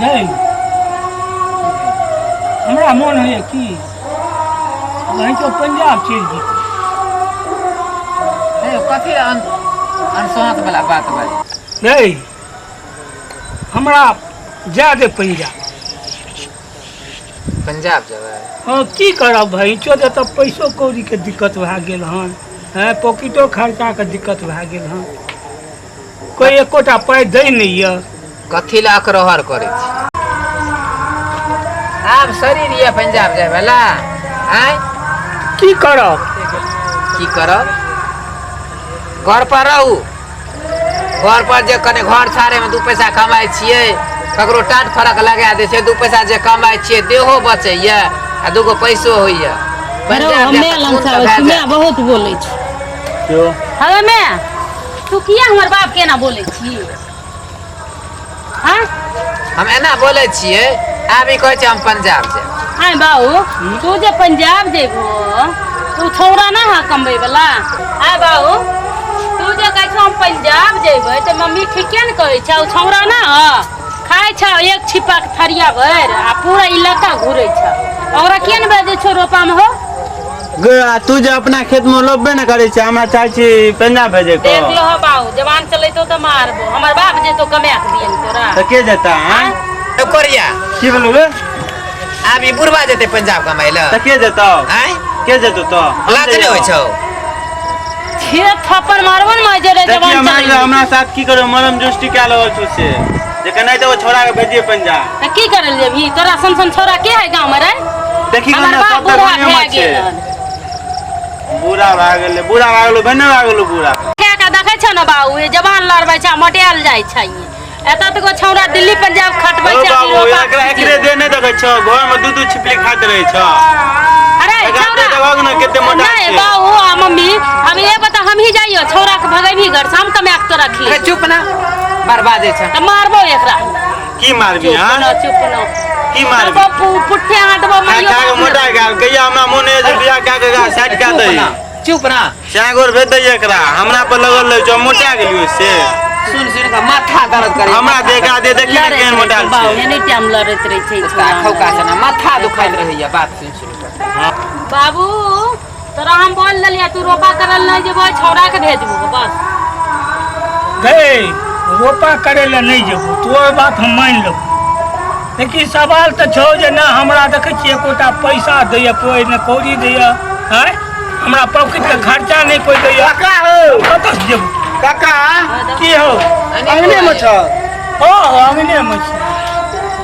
नहीं, हमरा मोन होइए कि नहीं तो पंजाब चलि जेतै। हे, कथी अनसोहाँत वाला बात बाजै? नहीं, हमरा जा दे पंजाब। पंजाब जेबै? हँ, की करब भाई, चो तऽ पैसो कौड़ीके दिक्कत भए गेल हन। हँ, पॉकेटो खर्चाके दिक्कत भए गेल हन। कोइ एकोटा पाइ दै नहि यऽ। कथी लए अकरहर करै छी? आब शरीर यऽ पंजाब जाय वाला? आँय? की करब? की करब? घर पर रहू, घर पर जे कने घर छाड़े में 2 पैसा कमाइ छियै, ककरो टाट फरक लगा दै छै, 2 पैसा जे कमाइ छियै देहो बचैया आ 2 गो पैसो होइया। अरे हमे लंग से आबै छी, मैं बहुत बोलै छी। क्यों? हवे मैं तू किया हमर बाप के एना बोलै छी? हाँ? हम एना बोलै छियै, आब ई कहै छै हम पंजाब जायब। आय बाबू, तू जे पंजाब जेबो तू छौड़ा ना हा कमबै वाला। आय बाबू, तू जे कहै छौ हम पंजाब जेबै तऽ मम्मी ठीके ने कहै छौ, छौड़ा ना हा खाइ छौ एक छिपा के थरिया भरि आ पूरा इलाका घुरै छौ, ओकरा किया ने भेजै छौ रोपा में हो? गे, आ तू जे अपना खेत में रोपबे ने करै छै, हमरा चाहै छी पंजाब भेजे के? देख लो बाबू, जवान चलेतो तऽ मारबो। हमर बाप जेतो कमा के दियन तोरा। तऽ के जेता? आँय? ए कोरिया। की भेलौ रे? आब ई बुढ़वा जेतै पंजाब कमाइ लए। तऽ के जेतौ? आँय? के जेतौ तऽ? लाज नहि होइ छौ? छे थप्पड़ मारबो ने जे रे देखिए जवान मान लो चलेतो। हमरा साथ की करो मरम जुष्टी कए लगल छौ से जे केनाहिते ओ छोड़ा के भेजिए पंजाब। तऽ की करल जेबही? तोरा सन सन छौड़ा के है गाँव में रे? देखी हमर ने बाप सब तऽ बूढ़ा गाँवे भए मे छै। गेल हन। बूढ़ा भए गेलै, बूढ़ा भए गेलौ, भने भए गेलौ बूढ़ा। खा के देखै छौ ने बाबू, ई जवान लड़बै छै, मोटायल जाइ छै। एतऽ तऽ छौड़ा दिल्ली पंजाब खटबै ओ छै। बाबू, रोपा एकरा एकरे दे नहि देखै छौ, घर में 2 2 छिपली खाइत रहै छौ। अरे एकरा छौड़ा दे देखहक ने कते मोटा नहीं छै। बाबू आ मम्मी, हम ये बता, हम ही जाइयो, छौड़ा के भगेबी घर से, हम कमा के तोरा अरे खिलेबो। चुप ना, बर्बादे छै। तऽ मारबो एकरा। की मारबी? चुप हाँ न, चुप न। की मारबी? मारबो, पुट्ठे हाटबो। खा मारियो खा के बाप मोटा ने। गेल। कहिया हमरा मोन होइए जे बियाह कए के एकरा साइड कए चुप दही। ना, चुप ना। चागोर भेज दैए एकरा, हमरा पर लगल रहै छौ, मोटा गेलियो से। सुन सुन के माथा दर्द करे। हमरा देखा दे, देखी ने लड़ैत केहन रहै मोटायल छै बाबू, छै। एनी टाइम लड़ैत रहै छै। कुत्ता खौका से ना माथा दुखाइत रहैया बात सुन सुन के। बाबू, तोरा हम बोल देलियै, तू रोपा करल नहीं जेबो, छौड़ा के भेजबो बस। गए रोपा करे लए नहि जेबो, तोहर बात हम मानि लेबो, लेकिन सवाल तऽ छौ जे ना हमरा देखै छियै एकोटा पैसा दैए कोइ, ने कौड़ी दैए। आँय, हमरा पॉकेटके खर्चा नहि कोइ दैए। काका हौ। कतऽ जेबो? काका। की हौ? अंगने में छ? हँ, अंगने मे छी।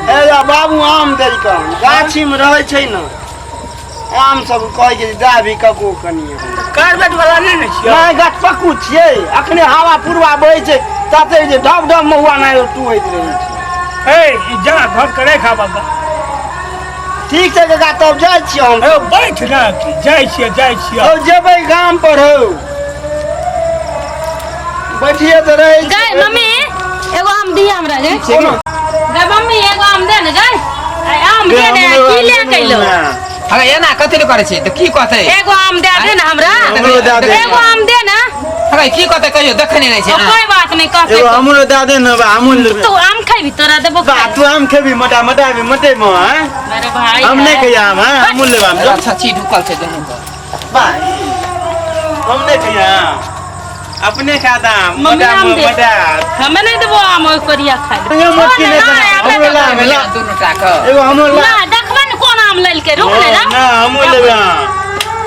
हे या बाबू, आम देलकन, गाछी में रहै छै ने आम सब, कहै छै दए भी कको कनिए। कार्बेट वाला नहि ने छियै? नहि, गछपक्कू छियै। अखने हवा पुरवा बहै छै तते जे ढब ढब महुआ नहि टूहैत रहै छै। ए, ई जा घर के राखा बाबा। ठीक छै काका, तब जाइ छियै हम। ए, बैठ ना, की जाइ छियै, जाइ छियै? हौ, जेबै गाम पर हौ, बैठिए तऽ रहै गै छियै। मम्मी, एगो आम दिया हमरा गै। कोनो गै मम्मी, एगो आम दे ने गै। आइ आम दे ने, की ले के अइलो? अरे एना कथी लए करै छी तऽ की कहतै? एगो आम दे दे ने हमरा। हमरो दए दे। एगो आम दे ने। अरे की कहतै कहियो, देखै नहि रहै छै। ओ, कोई बात नहीं कहतै। एगो हमरो दए दे ने, हमहूँ लेबै। तू आम खेबी? तोरा देबो। बा, खाय तू आम खेबी? मोटा मोटा भी मोटे मो हैं। मेरे भाई हम नहीं है। खैया आम, हैं, हमहूँ लेब आम। जो। अच्छा छी, ढुकल छै दुनू के। बा, हम नहीं खैया आम, अपने खाता आम। मम्मी, मोटा आम दे। मोटा। हमें नहीं देबो आम, ओइ कोरिया खाय ले। एगो मोटकी नहि ना, देना, आबे हमरो ला, देबो। ला। दुनू टा के एगो हमरो ला। ना देखबे ने कोन आम लेलकै, रुक ने रा। ना, हमहूँ लेबै आम,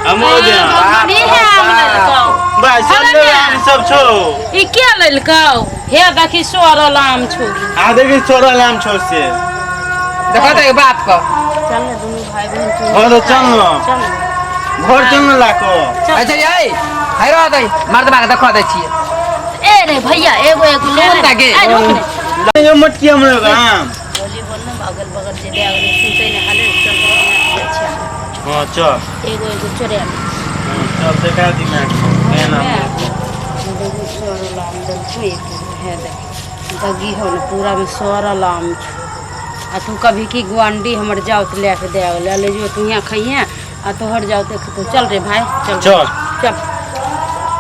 हमहूँ दे आम। मम्मी, हे आम लेलकौ। बा, सब अरे लेबै ने। आम सब छौ। ई के लेलकौ? हे देखी, सड़ल आम छौ। आ देखी, सड़ल आम छौ से। देखो तऽ बाप के। चल ने दुनू भाई बहन चल। हँ तऽ चल ने। चल ने। घर चल ने लाको। अच्छा यै, है रह दै मर्दबा के, देखो दै छियै। ए रे भैया, एगो एगो ले सुन रे। ना गे। ए, रुक ने। एगो मोटकी हमरो एगो आम। बोली बोल ने, अगल बगल जे दे अगल सुनते ने हाले। चल अच्छा। हाँ, चल। एगो एगो चोरे आले। चल, देखा दी मैं केहन आम लेतौ। देखू, सड़ल आम देलको एक हे। देख, दगी हो ने, पूरा में सड़ल आम छौ। आ तू कभी की गुआंडी हमर जाउत लए के दे ले ले जो, तू यहाँ खइहे आ तोहर जाउते खेतौ। चल रे भाई, चल। चल। चल।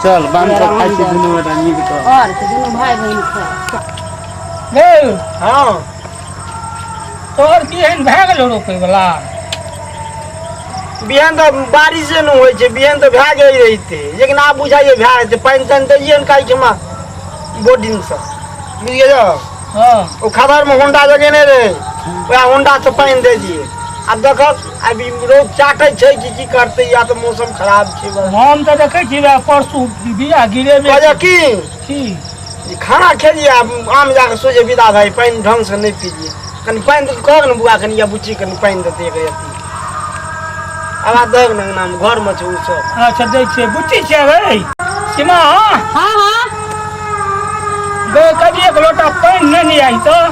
चल, बांध के खाइ छी दुनू गोटा नीक कऽ। और के दुनू भाई बहिन खा। रे। हाँ। तोहर बिहन भए गेलो रोपै वला? बिहान तऽ बारिशे नहि होइ छै, बिहान तऽ भए गेल रहितै, लेकिन आब बुझाइए भए जेतै। पानि तानि दैए ने काल्हि खेमा बोर्डिंगसँ, बुझि गेलियै? हँ। ओ खदरमे होंडा लगेने रहै, वएह होंडासँ पानि दे दियै। आब देखक आब ई रौद चाटै छै कि की करतै, या तऽ मौसम खराब छै बस। हम तऽ देखै छी वएह परसू बिया गिरेबे। कहलियै की की ई खाना खेलियै, आब आम जाकऽ सोझे विदा भए, पानि ढङ्गसँ नहि पीलियै। कनि पानि तऽ कहक ने बुआ कनि, या बुच्ची कनि पानि देतै एक रत्ती। आवाज दहक ने, अंगनामे घरमे छै ओ सब। अच्छा दै छियै, बुच्ची छियै रे सीमा। हाँ हाँ। गे कनि एक लोटा पानि नहि ने आई तऽ।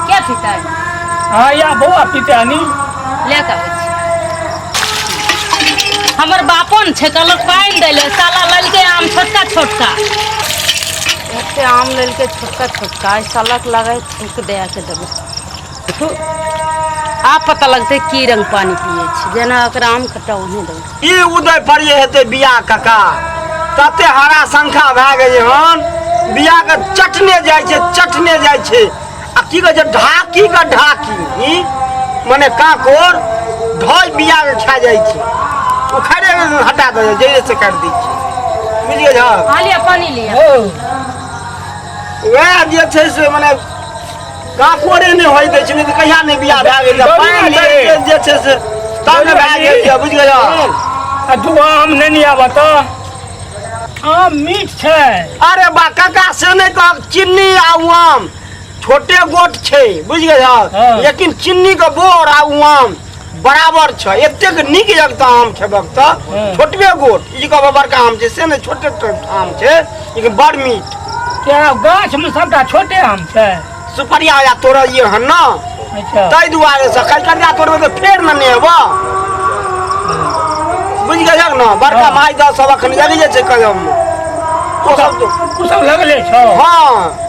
के पीतै? हाँ या बौआ पीते अनी। ले के आबै छी। हमर बापो ने छै, कहलक पानि दै ले, साला लेलकै आम छोटका छोटका, एते आम लेलकै छोटका छोटका। एहि सालक लगै थूक दए के देबै। थू, आब पता लगतै की रंग पानि पियै छै, जेना ओकरा आम खट्टा ओहने देबै। ई उदय परिये हेतै बिया काका, तते हरा शंखा भए गेलै हन, बिया के चटने जाइ छै, चटने जाइ छै। आ की कहै छै ढाकी के ढाकी, ई मने काकोर ढोइ बिया के खा जाइ छै, उखाड़े के हटा दै छै, जड़े से काटि दै छै, बुझि गेल? हाँ लिअ, पानि लिअ। ओ वएह जे छै से मने काकोरे नहि होइ दै छै, नहि तऽ कहिया नहि बियाह भए गेल। पानि दै जे छै से तब ने भए गेल, बुझि गेल? आ दूगो आम नहि आबऽ तऽ आम मीठ छै। अरे बा काका, से नहि कहक, चिन्नी आ उ आम छोटे गोट छै, बुझि गेल? हाँ। लेकिन चिन्नी के बोर आ उ आम बराबर छै, एतेक नीक लगतऽ आम खेबक तऽ। हाँ। छोटबे गोट, ई कहबऽ बड़का आम छै से नहि, छोटे आम छै लेकिन बड़ मीठ। क्या गाछ में सबटा छोटे आम छै? सुपरिया या तोड़लियै हन ने। अच्छा। ताहि दुआरे से कलकतिया तोड़बै तऽ फेर ने नेबऽ, बुझि गेलक ने? बड़का हाँ। माय दऽ सब अखन लगले छै कलम मे, ओ सब तऽ- ओ सब लगले छौ? हाँ।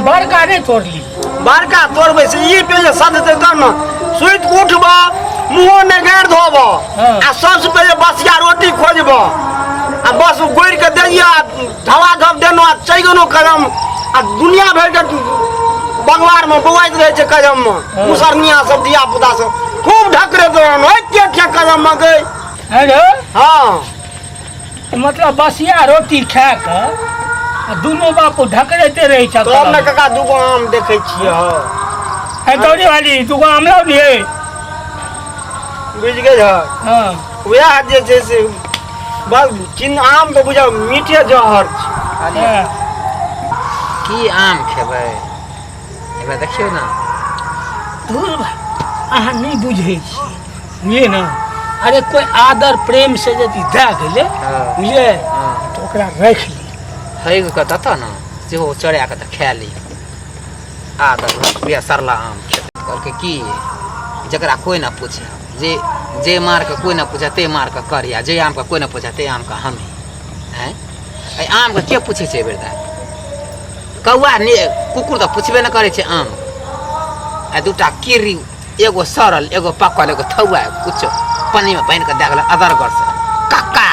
बड़का नहि तोड़ली? बड़का तोड़बै से ई पहिले सधतै तब ने। सुति कऽ उठबऽ, मुँहो नहि गाड़ि धोबऽ, हाँ। आ सबसँ पहिले बसिया रोटी खोजबऽ, आ बस गोरि कऽ दैया आ धवा धब देलहुँ आ चलि गेलहुँ कलम, आ दुनिया भरिके बगवारमे बौआइत रहै छै कलममे। हाँ। मुसरनिया सब धिया पुता सब खूब ढकरैत रहल, एके ठे कलममे गई। हेलो। हाँ। मतलब बसिया रोटी खा कऽ आ दुनू बापू ढकरैते रहै छै। तब ने काका दूगो आम देखै छियै हौ। है दौड़ी वाली, दूगो आम लाउ ने। बुझि गेल? हाँ। वएह जे छै से बस चिन्ह, आम तऽ बुझाउ मीठे जहर छै। हाँ। की आम खेबै, एकरा देखियौ ने। धुर भाइ, अहाँ नहि बुझै छियै, बुझलियै ने? अरे कोइ आदर प्रेम से यदि दए गेलै, हाँ। बुझलियै? हाँ। तऽ ओकरा राखि ली। हैग कऽ देतऽ ने, सेहो चोरा कऽ तऽ खा ली। आ तऽ बिया सरला आम खेतै। कहलकै की जकरा कोइ ना पूछे, जे जे मार के कोइ ना पूछे ते मार के करिया, जे आम के कोइ ना पूछे ते आम के हम हैं। एहि आमके के पूछै छै एहि बेर? कौआ ने कुकुर तऽ पुछबे नहि करै छै आम। आ दूटा कीड़ी, एगो सड़ल, एगो पकल, एगो थौआ, कुछो पानिमे बान्हि कऽ दए गेलै अदरगर से कक्का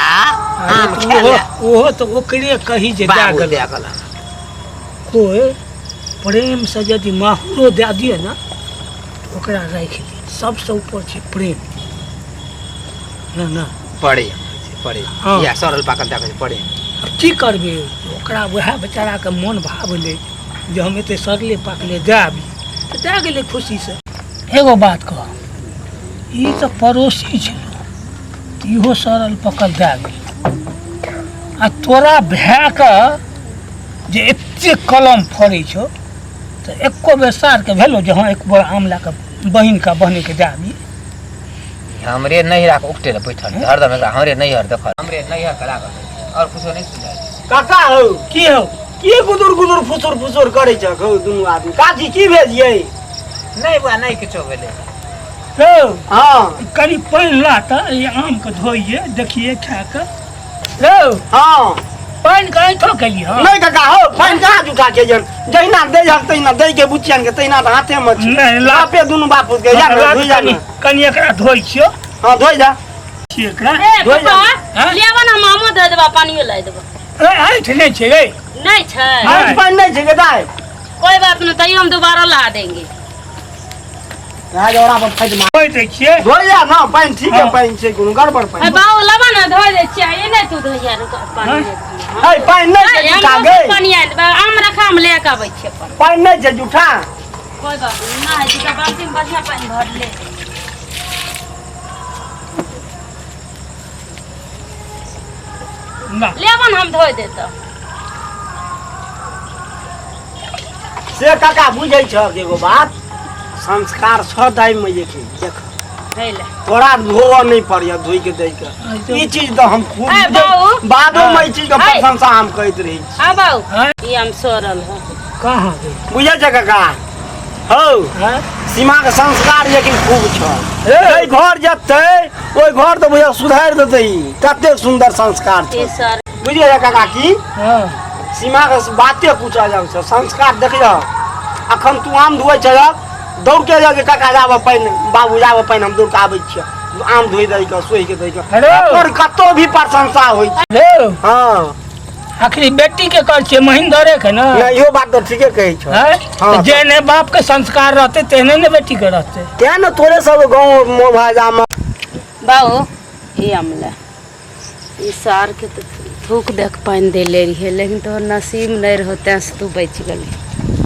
आम अरे खा ओहो ले। ओहो तऽ ओकरे कही जे दए बाबू गेल। दए गेल। कोइ प्रेमसँ यदि माहुरो दए दिए ने तऽ ओकरा राखि दी। सबसँ ऊपर छै प्रेम ने ने। प्रेम होइ छै प्रेम। हाँ। इएह सड़ल पाकल दए कऽ प्रेम। आब की करबै ओकरा, वएह बेचाराके मोन भाव भेलै जे हम एते सड़ले पाकले दए आबी, तऽ दए गेलै खुशीसँ। एगो बात कह, ई तऽ पड़ोसी छलौ, इहो सड़ल पकल दए गेल, आ तोरा भायके जे एते कलम फड़ै छौ तऽ एको बेर सारके भेलौ जे हँ एक बोरा आम लए कऽ बहिनके बहनीके दए आबी? हमरे नैहरा के उकटे लए बैठल छै हरदम, एकरा हमरे नैहर देखल, हमरे नैहर के लागल रहै छै, आओर कुछो नहि सुझाइ छै। काका हौ। की हौ? की गुदुर गुदुर फुसुर फुसुर करै छ हौ दुनू आदमी? काकी की भेजियै? नहि बा, नहि किछो भेलै। हौ। हाँ। कनि पानि ला तऽ ई आमके धोइए देखिए खा कऽ। रौ। हाँ। पानि के ऐठो केलियै हँ? नहि काका हौ, पानि कहाँ जुठा के जन, जहिना दै हक तहिना दै के बुचियन के, तहिना तऽ हाथे मे छै। नहि, ला। बापे दुनू बाप के जा ला धोइ जा कनि ने। कनि एकरा धोइ छियौ। हाँ धोइ जा। छियै एकरा। ए धोइ पापा। जा। हाँ? लेबऽ ने, हम आमो धो देबऽ, पानियो ला देबऽ। ए, ऐठ नहि छै रे। नहि छै? नहि। आज पानि नहि छै गे दाइ। कोई बात नहीं, तैयो हम दोबारा ला देंगे। जोड़ा पर फाइट मार। धोइ दै छियै। धोइ जा ना पानि, ठीक है। हाँ। पानि छै, कोनो गड़बड़ अरे पानि। बाबू, लाबा ना, धोइ दै छियै। ई नहि तू धोइया, रुक, पानि हाँ? दे दिहे। है, पानि नहि छै आइ, जूठा हम गै। पानि आयल बा, आम रखा, हम ले के आबै छियै अपन। पानि नहि छै जूठा। कोई बात नहीं ना है, दूटा बाल्टी में बढ़िया पानि भर ले। ना। लेबन, हम धोइ देतौ। से काका, बुझै छह एगो बात, संस्कार छ दाइ में जे कि देख। है ले। तोरा धोअ नहीं पड़िय, धोइ के दै के ई चीज तऽ हम खूब ए, बाबू। बादो में ई चीज के है। प्रशंसा हम कहैत रही। हाँ बाबू। हाँ? ई आम सड़ल है। कहाँ गई? बुझै छ काका हौ? हाँ? सीमा के संस्कार लेकिन खूब छ। ए। जै घर जेतै ओहि घर तऽ बुझा सुधारि देतै ई। कते सुंदर संस्कार ई छै। सर। बुझलियै काका की? हाँ। सीमा के बाते कुछ अलग छ, संस्कार देखियौ। अखन तू आम धोइ छलक, दौड़ के जा के काका जाब पानि, बाबू जाब पानि, हम दौड़ के आबै छियै, आम धोइ दै के, सोहि के दै के। हेलो। और कतौ भी प्रशंसा होइ छै। हेलो। हाँ। आखिर बेटी के कर छियै, महेंद्रे के ना? नहीं, इहो बात तऽ ठीके कहै छौ। हैं? हाँ। तऽ जेहने बाप के संस्कार रहतै तेहने ने बेटी के रहतै। तें ने तोरे सब गाँव मोभाजा में। बाबू, ई आम ले। ई सार के तऽ थूक देख पानि देले रहियै, लेकिन तोहर नसीब नहि रहो, तें से तू बचि गेली।